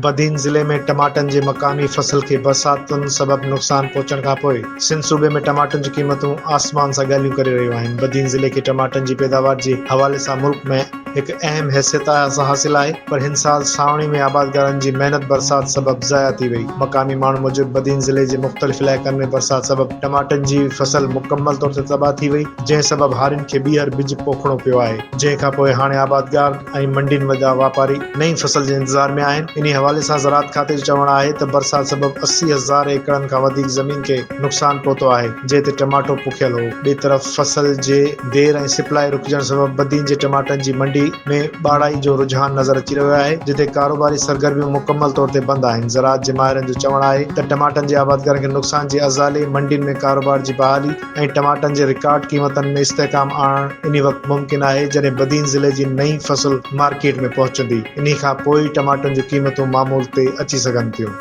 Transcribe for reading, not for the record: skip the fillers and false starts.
بدين ضلعي ۾ ٽماٽن جي مقامي فصل کي برساتن سبب نقصان پهچڻ کانپوء سنڌ صوبي ۾ ٽماٽن جون قيمتون آسمان سان ڳالهيون ڪري رهيون آهن. بدين ضلعي کي ٽماٽن جي پيداوار جي حوالي سان ملڪ ۾ هڪ اهم حيثيت حاصل آهي پر هن سال سانوڻي ۾ آبادگارن جي محنت برسات سبب ضايع ٿي وئي. مقامي ماڻهن موجب بدين ضلعي جي مختلف علائقن ۾ برسات سبب ٽماٽن جي فصل مڪمل طور تي تباهه ٿي وئي جنهن سبب هارين کي ٻيهر ٻج پوکڻو پيو آهي جنهن کانپوء هاڻي آبادگار ۽ منڊين جا واپاري نئين فصل جي انتظار ۾ آهن. انهي حوالي سان زراعت کاتي جو چوڻ آهي ته برسات سبب 80 هزار ايڪڙن کان وڌيڪ زمين کي نقصان پهتو آهي جنهن تي ٽماٽو پوکيل هو. ٻئي طرف فصل جي دير ۽ سپلائي رڪجڻ سبب بدين جي ٽماٽن جي منڊي ۾ ٻاڙائي جو رجحان نظر اچي رهيو آهي جتي ڪاروباري سرگرميون مڪمل طور تي بند آهن. زراعت جي ماهرن جو چوڻ آهي ته ٽماٽن جي آبادگارن کي نقصان جي ازالي، منڊين ۾ ڪاروبار جي بحالي، ۽ ٽماٽن جي رڪارڊ قيمتن ۾ استحڪام آڻڻ انهي وقت ممڪن آهي جڏهن بدين ضلعي جي نئين فصل مارڪيٽ ۾ پهچندي انهي کان پوء ئي ٽماٽن جون قيمتون معمول تي اچي سگهن ٿيون.